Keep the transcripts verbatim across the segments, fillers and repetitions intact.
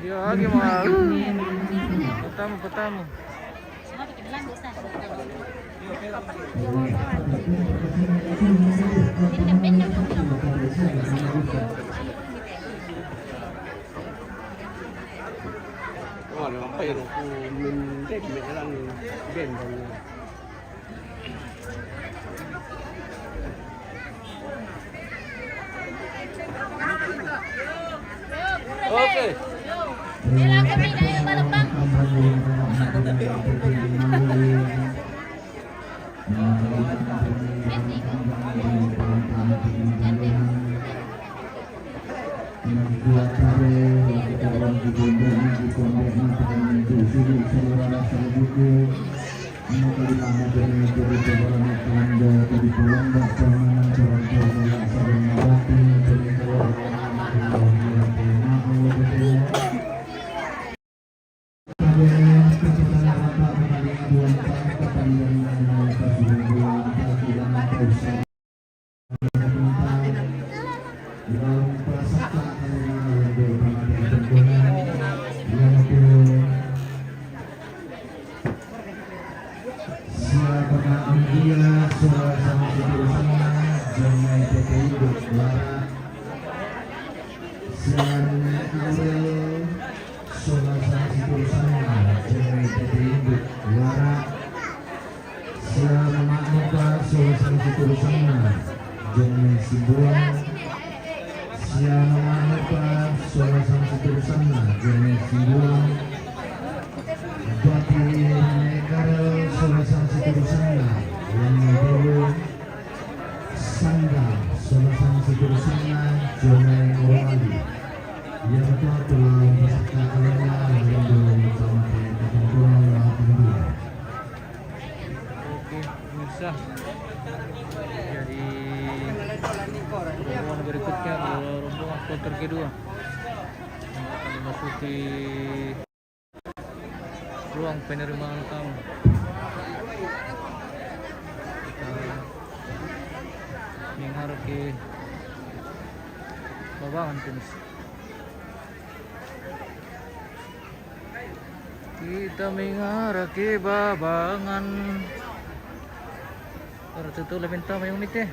Yo, agi mo. Putamo, putamo. Pero kung min-, min-, min-, lang, din, din. Okay. Sia pemaaf dia, sola sang siturusanna, jomai tete induk wara. Sia nene Aurel, sola sang siturusanna, jomai tete induk wara. Sia mama Nova, sola sang siturusanna, jomai Simbuang. Sia mama Nova, sola sang siturusanna, jomai Simbuang. Bati nene Karel, sola sang siturusanna, jomai Dewo. Sanda, sola sang siturusanna, jomai Morowali. Ia betul tulang pasaka alena, lalu dulu sama kayak kampung tulang, lalu dulu. Oke, pemirsa. Jadi, rombongan berikutnya adalah rombongan kloter kedua yang akan memasuki ruang penerimaan tamu. Kita mengarah ke babangan, pemirsa. Kita mengarah ke babangan. Para tutu lebih tamu yang mite.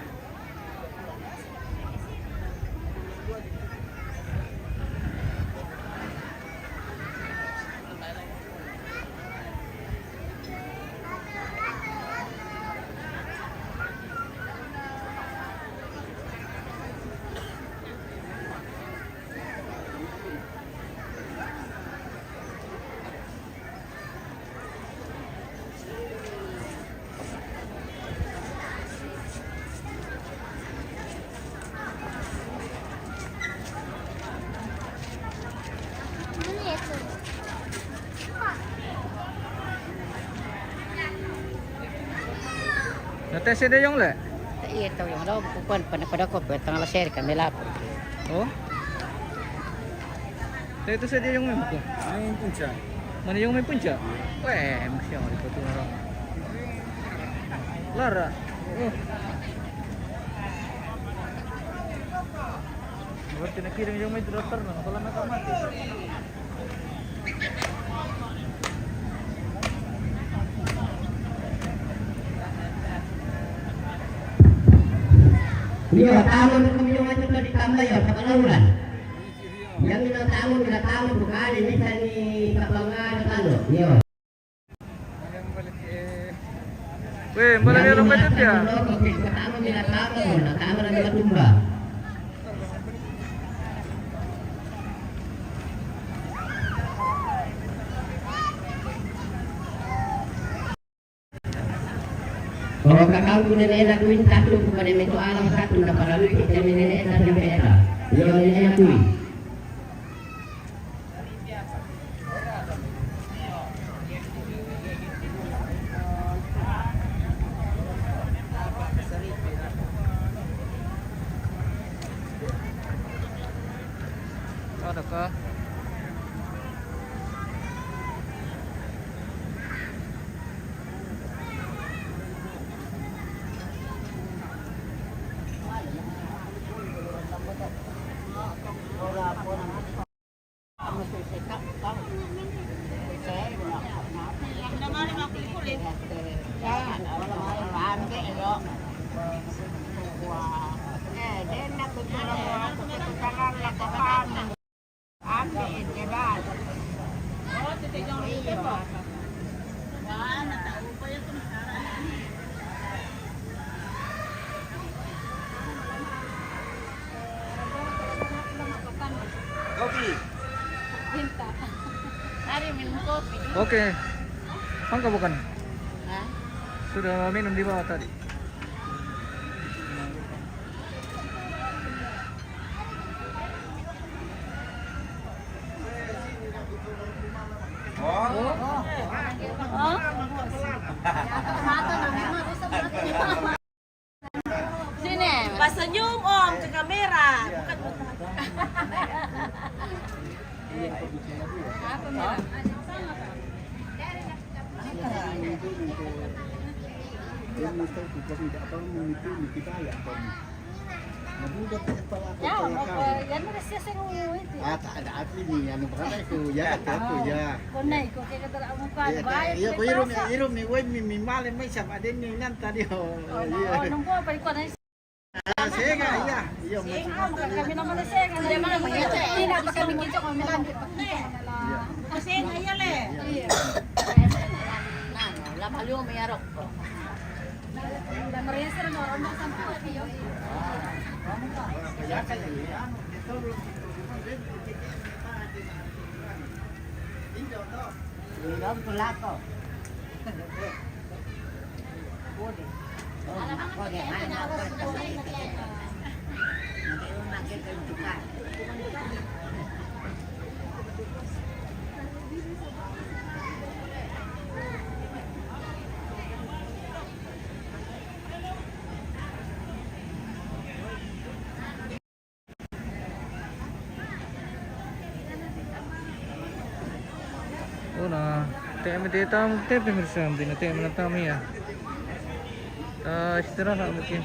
Nate si Dayong le? Iya, Dayong. Lo, bukan pada, pada ko, pada tanggal seri kami lapor. Oh? Tapi itu si Dayong memang ko. Ano yung punca? Mana yung may punca? Weh, masih yang itu tuh orang. Lara. Oh. Berarti nakiring yung may drakar na, wala na kamati. Iya, tamu na kami yung ito na di tambay, ya, pagkakaulan. Yang minatamu, minatamu, bukan ini, sa ni Kapanga, ano, iya. Weh, mbala meron ba ito, ya? O, kakau ku nene na kuin satu, ku pada metu alam satu, na paralui kita nene na sampai eta. Yo, nene na kui. Ada kah? Mari minum kopi. Oke. Mangga bukan? Hah? Sudah minum di bawah tadi. Sini. Pas senyum, Om, ke kamera. Bukan. Apa merah? Ini tahu kita tidak apa, mengikuti kita ya, Om. Nah, budak kepala aku. Ya, kayak mau kau. Ke, yan mo na siya sa inyo ito. Ah, tak ada api ni, ano ba kata ko? Ya, kata ko, ya. Kunay ko, kaya ka talaga mukha, iya, ba? Iya, ko irom, irom ni, wait, mi, mi, mali, may siya, adin ni, nan, tadi, oh, oh, iya. Oh, nung ko, pa, ko na. Ah, sega, iya, iya, mo. Sega, kami naman na sega. Hindi naman, hindi na pa kami kita, kami lang, kita, kita na lang. Sega, iya, le. Iya. Nano, lama, lumayarok ko. Una, te mi te tam, te mi sam, dina te mi tam ya. Ta istirahat mungkin.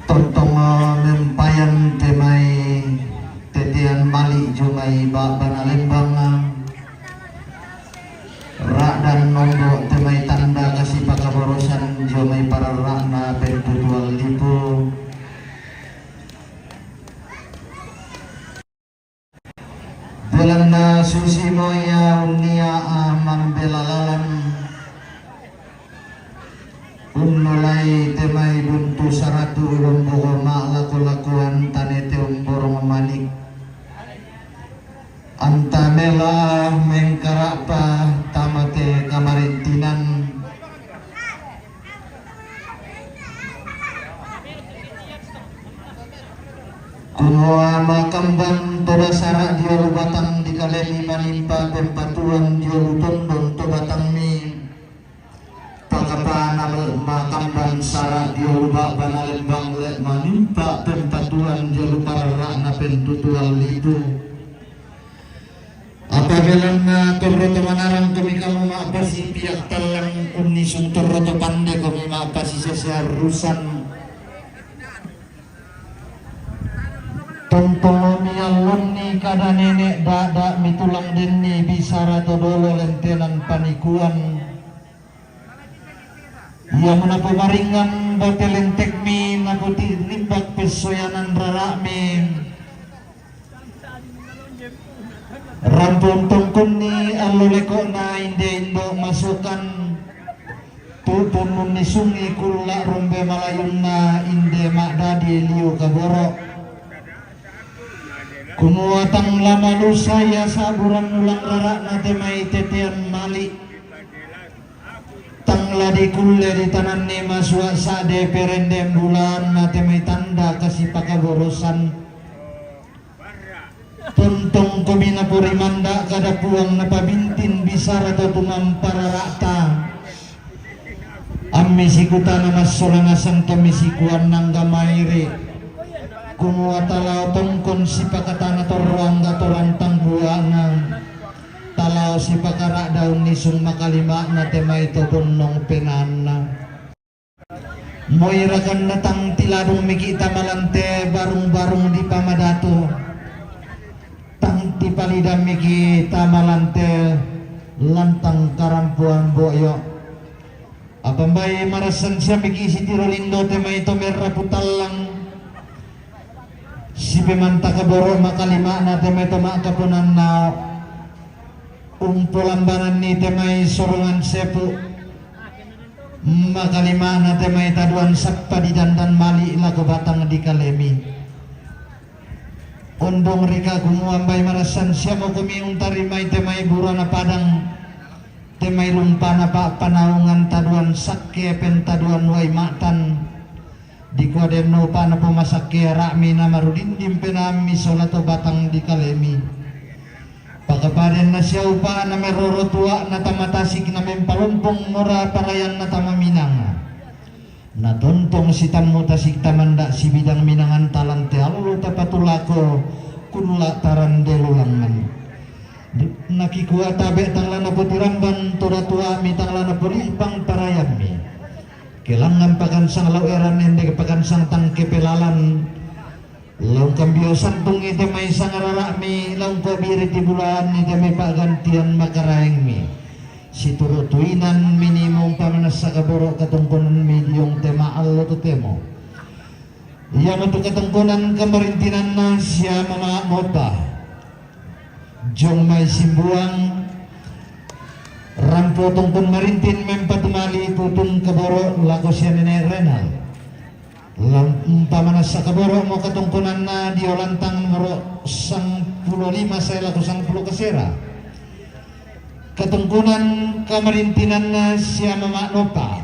Tontong, eh, mempayan te mai tetean mali' jumai ba-, bana lembang, eh. Ra'dan nombo' te mai tanda kasipakaborosan dio mai pararra'na pentutuan lipu. Belanna susi mo ia unnia, ah, mambela lalan. Unnolai te mai buntu saratu' lombogo ma'lako-lakoan tane te umborong manik. Anta mela mengkara'pa tama te kamarintinan. Kumua makamban to dasara' dio lu batang dikalemi manimpa pempatuan dio lu tondon to batangmi. Pakapana makamban sara' dio lu ba'bana lembang le manimpa pempatuan dio lu pararra'na pentutuan lipu. Apa belanna torro to manarang komi kamu ma'pasipiak tallang unnisung torro to pande komi ma'pasisese arrusan. Tontolomi allonni kada nene' da'da' mitulang denni bisara to dolo lentenan panikuan. Ia munapomaringngan bate lentekmi napotirimbak pessoyanan rara'mi. Rampun tongkunni allo leko'na inde indo' masukan. Tu'tun unnisungi kulla' rombe malayunna inde ma'dadi liu kaboro'. Kumua tang la malusa ia sa'buran ulang rara'na te mai tetean mali'. Tang la dikulle ditananni masua' sa'de perenden bulaanna te mai tanda kasipakaborosan. Tontong komi naporimanda kada puang napabintin bisara to tumampararata. Ammi sikutana massola nasang tomi sikuan nangga mairi. Kumua talao tongkon sipakatana torro angga torantang buana. Talao sipakara daun nisung makalimana te mai to bonnong penaanna. Moirakan natang tiladung miki tamalante barung-barung di pamadatu. Tang tipalida miki tamalante lantang karampuan boyo. Apambai marasan siamiki sitiro lindo te mai to merra putallang. Sipemantaka boro makalimana te mai to makapunannao. Umpolambananni te mai sorongan sepu. Makalimana te mai taduan sappa di dandan mali lako batang di kalemi. Ondong rika kumuambai marasan siamo komi untarimai te mai burana padang. Te mai lumpana pa panaungan taduan sakke pentaduan wai matan. Dikua denno upana pomasakke ara'mi namarudinding penaammi sola to batang di kalemi. Pakapaden nasiau upana meroro tua'na tamatasik namempalompong mora parayanna tamaminanga. Natontong sitammu tasik tamanda sibidang minangan talante allo tapatulako kulla tarande lulangan. Nakikua tabe tang lana potiramban toda tua'mi tang lana polipang parayammi. Kelangan pakansang lau eran ende pakansang tangke pelalan. Laung kambio santung ite mai sangarara'mi, laung kobiri ti bulaan ite mai pa'gantian makaraengmi. Situru tuinan minimo umpamanassa kaboro katongkonanmi diong te ma'allo totemo. Iamotu katongkonan kamarintinanna sia mama mopa. Jong mai simbuang, rampo tongkon marintin mempatumali tutun kaboro lako sia nene Renal. Lam-, umpamanassa kaboro mo katongkonanna dio lantang nomoro sangpulo lima sae lako sangpulo kasera. Katongkonan kamarintinanna sia mama nopa.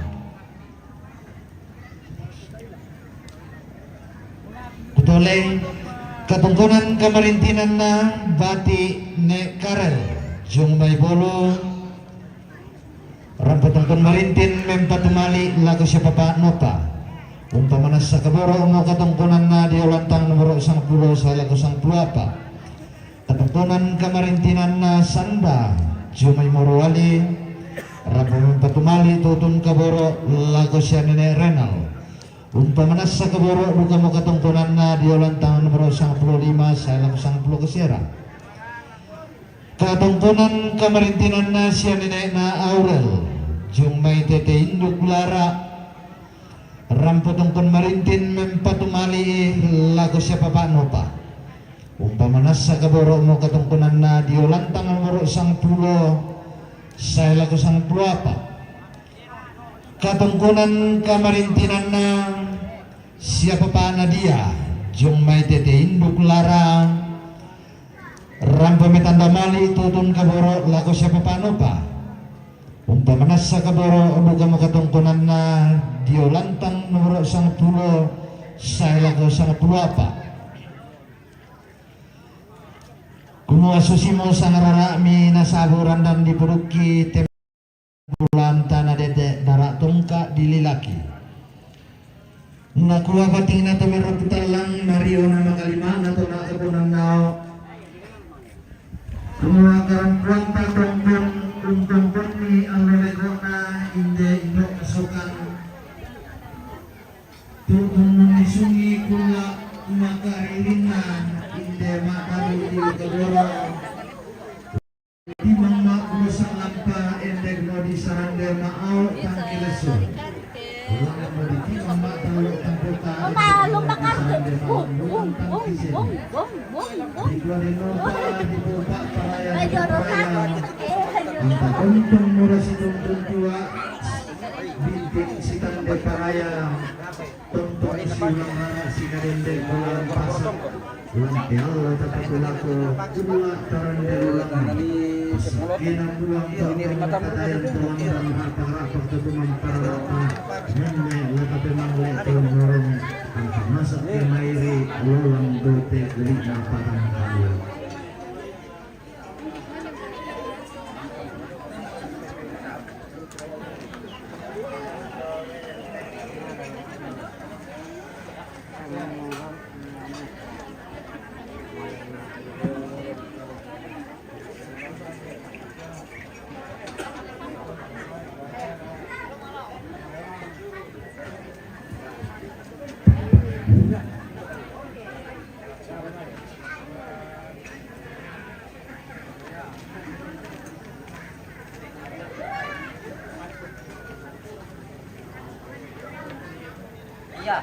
Kutoleng katongkonan kamarintinanna bati ne Karel jong mai bolo. Rampo tongkon marintin mempatumali lako sia papa nopa. Umpamanassa kaboro mo katongkonanna dio lantang nomoro sangpulo sae lako sangpulo apa. Katongkonan kamarintinanna sanda jomai morowali. Rampo mempatumali tutun kaboro lako sia nene Renal. Umpamanassa kaboro duka mo katongkonanna dio lantang nomoro sangpulo lima sae lako sangpulo kasera. Katongkonan kamarintinanna sia nenekna Aurel jong mai tete induk Lara. Rampo tongkon marintin mempatumali lako sia papa nopa. Umpamanassa kaboro mo katongkonanna dio lantang nomoro sangpulo sae lako sangpulo apa. Katongkonan kamarintinanna sia papa Nadia jong mai tete induk Lara. Rampo metanda mali tutun kaboro lako sia papa nopa. Umpamanassa kaboro duka mo katongkonanna dio lantang nomoro sangpulo sae lako sangpulo apa. Kumua susimo sangarara'mi nasabu randan dipudukki te bulan tana dete dara tongka dililaki. Nakua batingna to merro putallang mario na makalimana to makapunannao. Kumua karampuanta tongkon untongkonni allo legona inde indo kasokan. Tutun mennisungi kulla makaririnna inde mataru di kaboro. Timang ma kulo sa'lampa endek no di sarande ma'au tangki lesu. Ulang mo di timang ma talo tamputa. Oma, lupa kartu. Bung, bung, bung, bung, bung, bung. Di dua di nota di buka paraya. Ayo, di paraya. Rosak. Anta untung murah si tuntun tua. Bintik si tande paraya. Tonto isi ulang rara si kadende bulan pasak. Ulang piala tata kulako, kuduak tarande ulang. Kena buang tonto katayan tulang dan rapak-rapak ketumang pararata. Nenne lata pemang leto norong. Angka masak kemairi, ulang dote lima patang kalu. Ya.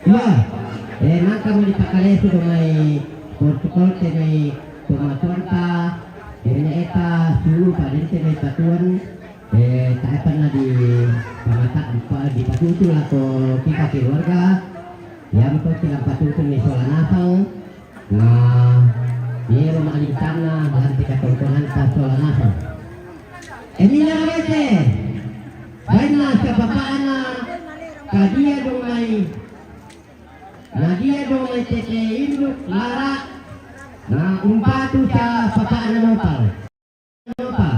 Iya, eh, maka mo di pakalesu do mai protokol te mai pematuanta, eh, eta sulu pada te mai patuan, eh, taepan na di pamata, di patutu lako kita keluarga, ya betul kita patutu mai sola nasang, na, ye lo malincana, bahan tika tongkonanta sola nasang. Emina rawete, bainna siapapana, kadia dong mai, nadia dong mai tete induk lara, na umpatu siapapana nopal. Nopal.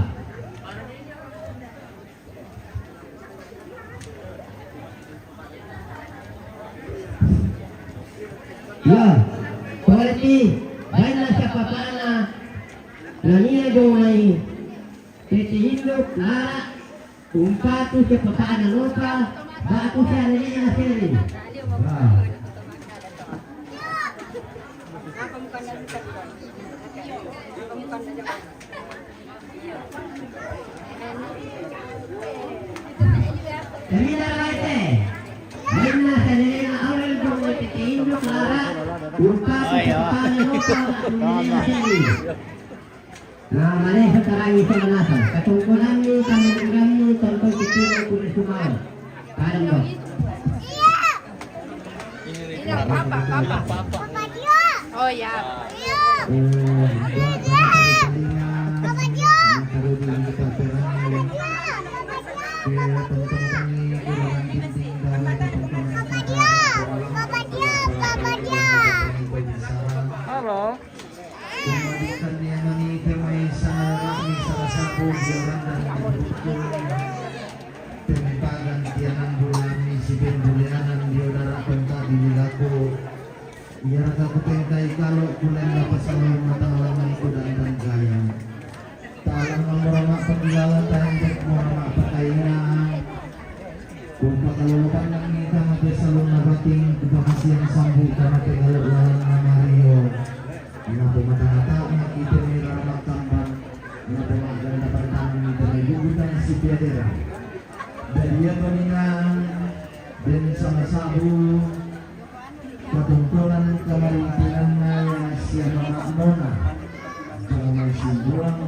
Ya, kualiti, bainna siapapana, nadia dong mai, tete induk lara, umpatu siapapana nopal, batu sianena seri. Nah. Terina laite. Terina senena awal dong tete induk lara. Umpatu siapapana nopal, batu sianena seri. Na, mane sekarang itu nasa. Katungkunan ni, kami dengar ni, tonton kita ni, kulit sumau. Kadang dong. Iya, papa, papa. Oh ya. Halo. Pemadikan dia mani pemain sangat rami salah satu juara dan dibutuhkan. Pemimpagan tianang bulami si pembulianan di udara kontak di lilaku. Ia raka kutengkai kalau kulen dapat selalu matang lamai kudan dan gayang. Talang mamurama pakilala taendek murama pakainaan. Kumpa kalau pandang ni kama pe saluna bating, kumpa kasiang sambu kama pe kalau lalang na mario. Ina pe mata-mata na kita ni rama kambang, ina pe maganda pantangan ni kama ibu gudang si piadera. Dari ia paningan, ben sama sabu, katungkunan kamarintinanna ya siapa makmona. Jangan main simbuang.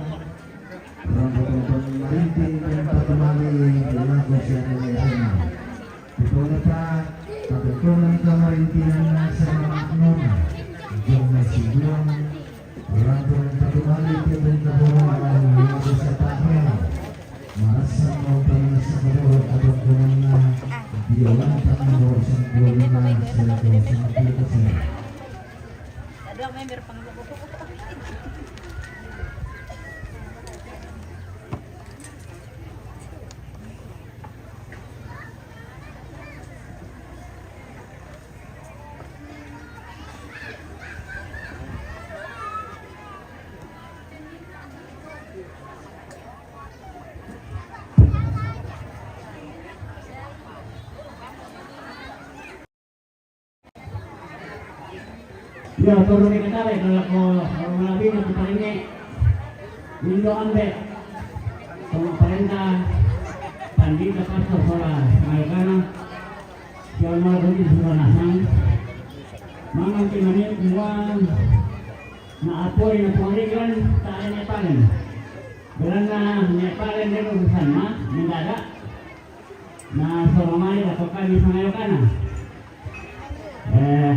Rambutan marinting dan patumali, lagu siapa yang enak. Pokoknya, Pak, tapi tolong kamarintingan sama makmona. Jangan masih buang. Rambutan patumali, timbul ke bawah, lagu siapa yang enak. Marasa mau panas, sama bawah, atau kurangnya. Dia lantang, nomor sembilan puluh lima, seratus sembilan puluh persen. Yo, turun kita lagi kalau ko malabi na kita ini. Indo ambe. Sama perintah pandita pastor sola, mereka na. Yo, mau pergi sekolah nasang. Mangan kimani muan. Na apoi na porikan, tak ada paling. Belana ne paling dia urusan mah, mendadak. Na solamai atau kami sangayo kana. Eh,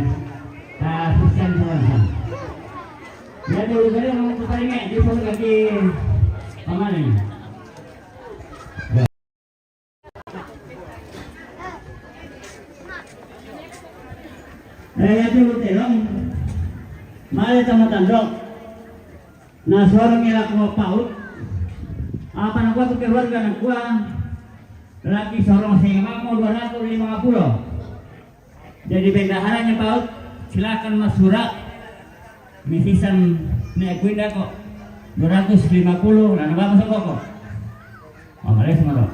ta sisan solamai. Ya dulu saya mau kutanya di pun lagi pamanai. Eh, ya dulu telong. Mari sama tandok. Na suara ngelak mau paut. Apa nak buat keluarga nak gua? Lagi sorong sengama mo dua ratus lima puluh. Jadi bendaharanya paut, silakan masura. Misisan ne kuinda ko. Dua ratus lima puluh, nah, nabang sokoko. Oh, males mo to.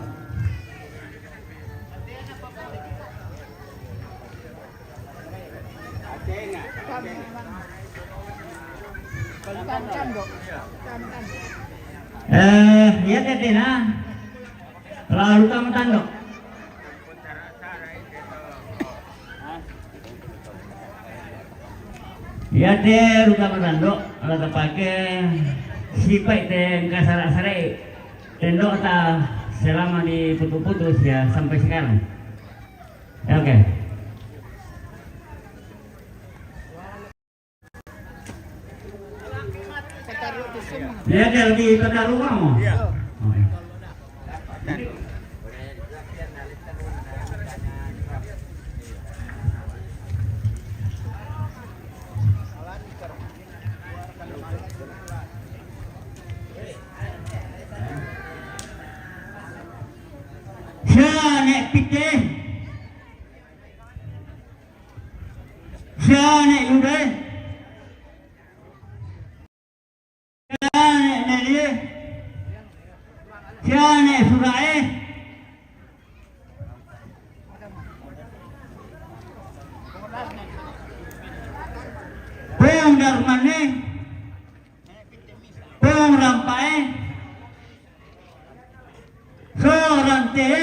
Eh, iya, tete, nah. Lalu kamu tando. Iya, te ruta matando, ala tapake sipai te kasara-sarai tendo ta selama diputus-putus ya sampai sekarang. Ya, oke. Ya, dia lebih ke rumah mo. Iya. Oh, iya. Siya ne pite. Siya ne lude. Siya ne nelie. Siya ne surae. Pong darmane. Pong rampae. Sorante,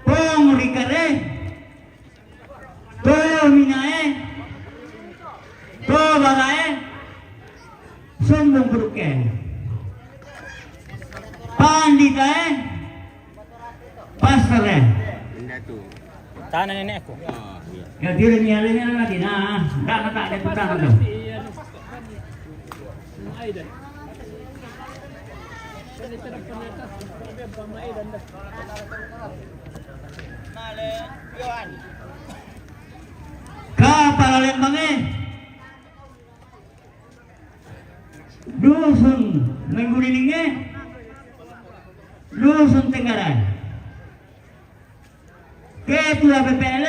pong rikare, to minae, to barae, sumbung kuruke, panditae, pastore. Tanah nenekku. Ya, diri ni alenya na dina. Ndak, ndak, dia putang tu. Kapala Lembang e. Dusun Menggulilinge. Dusun Tenggara. Ketua P P L.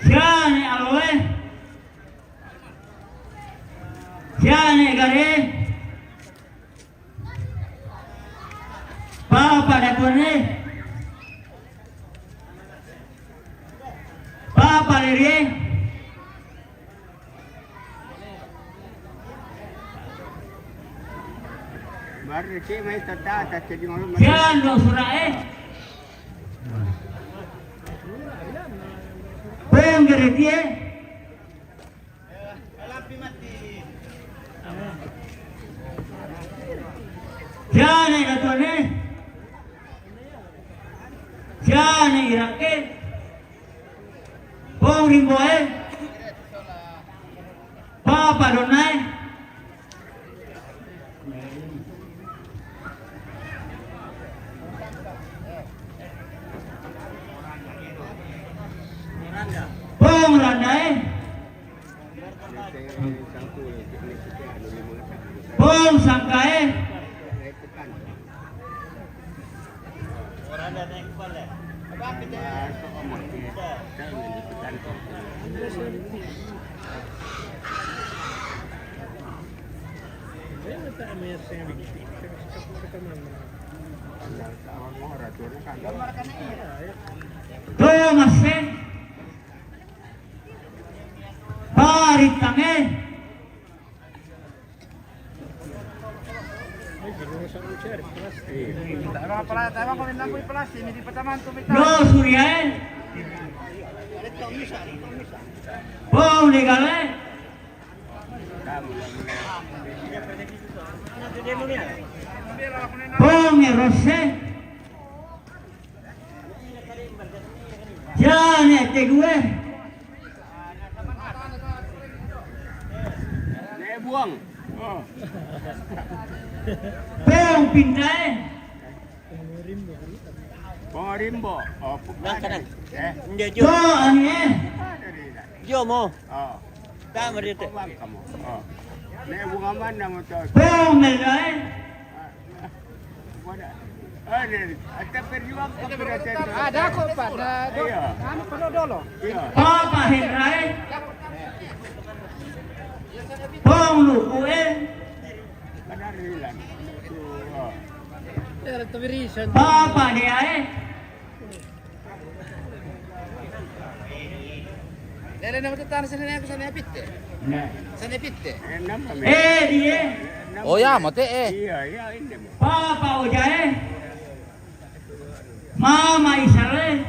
Siya ne aloe. Siya ne gare. Papa Datuane. Papa Lerie. Baru cek mai tata, tata di malam. Siya ne surae. Pong geretie. Siya ne Datuane. Siya ne irake. Pong rimboe. Papa donae. Pong randae. Pong sangkae. Tomase. Paritange. No suriae. Pong legale. Ose. Jane te due. Ne buang. Oh. Pong pindae. Pong rimbo. Oh, bukan. Nang, nang. Eh. Ndio, jo. To ane. Ada di sana. Jo mo. Oh. Tama dito. Pong kamu. Oh. Ne buang mana mo to? Pong merdae. Ah, dako pa, da, do, anu, pa do dolo. Papa Henry. Pong Luku, eh. Papa Dea, eh. Lele nama tu tanah sana, aku sana pitte. Sana pitte. Eh, dia. Oh ya, mate, eh. Iya, iya, ini. Papa Ojae. Mama Isare.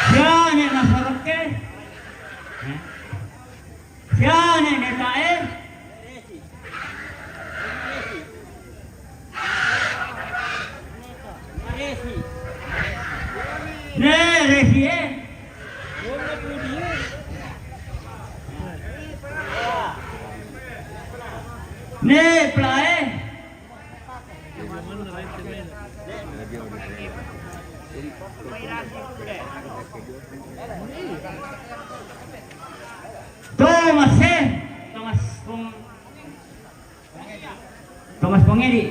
Siane masorokke? Siane netae? Ne resie? Ne plae? Thomas, eh? Thomas Pong-, Thomas Pongedi. Thomas Pongedi.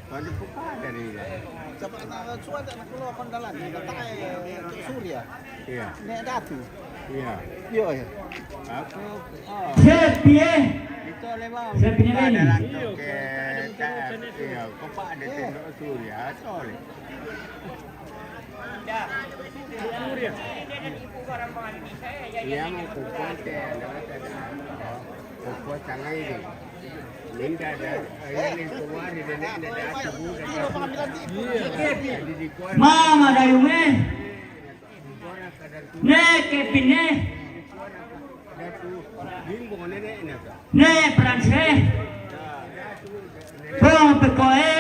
Pwede po pa, dali lang. Sa pa, na, suwada na kulo kondalan. Datang, eh, Surya. Iya. Ne datu. Iya. Yo, eh. Aku, oh. Sepie. Ito, lima. Sepie ne lima. Iya, ko pa ada tendo Surya, tole. Iya, mau kukuat ya, ada, ada. Kukuat tangan ini. Minta ada, ini kuat, ini, ini ada. Mama dayung, eh. Ne kepine. Ne pranse. Pong pekoe.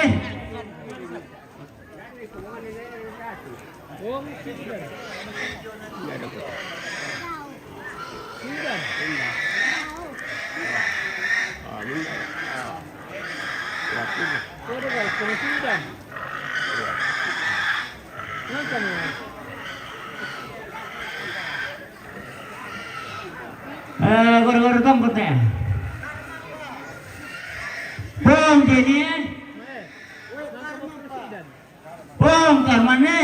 Eh, goro-goro tong kote. Pong Deni, eh? Pong Karmane.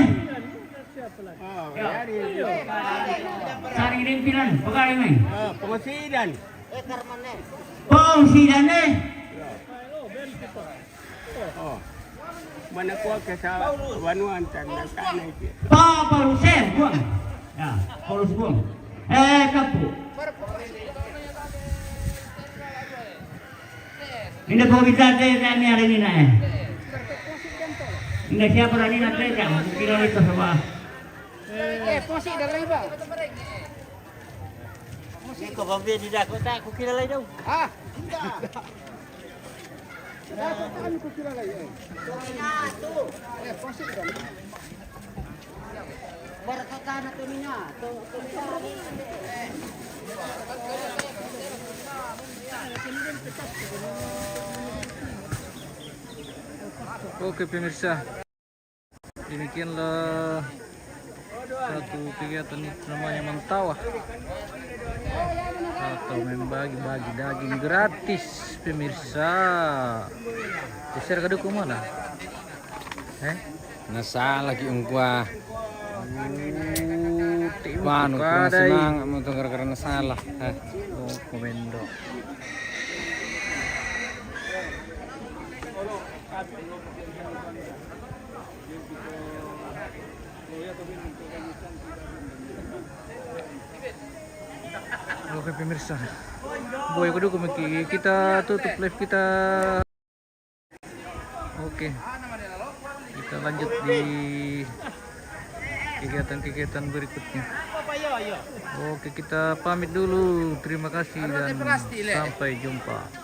Sari rimpilan, pegawai mai. Pong Sidan. Pong Sidan, eh? Oh. Mana kuat ke sa wanuan tan, tan, tan, eh. Pa Paulus, eh, buang. Ya, Paulus buang. Eh, kapu. Ini ko bisa te kami hari ini, nah, eh. Ini siapa hari ini, nah, te, ya? Kira itu sama. Eh, posi dari, Bang. Ini ko bambe di dako ta, ku kira lai dau. Ah, tidak. Tidak, ko ta, ku kira lai, eh. Eh, posi dari. Oke, pemirsa, demikianlah satu kegiatan itu namanya mantawah atau membagi-bagi daging gratis, pemirsa. Geser ke dukung mana? Eh? Nasalah ki ungkua. Wanu, kurang semangat mo tu gara-gara nasalah. Eh. Oh, komendo. Oke, pemirsa, boy, kudu kumiki, kita tutup live kita. Oke, kita lanjut di kegiatan-kegiatan berikutnya. Oke, kita pamit dulu. Terima kasih dan sampai jumpa.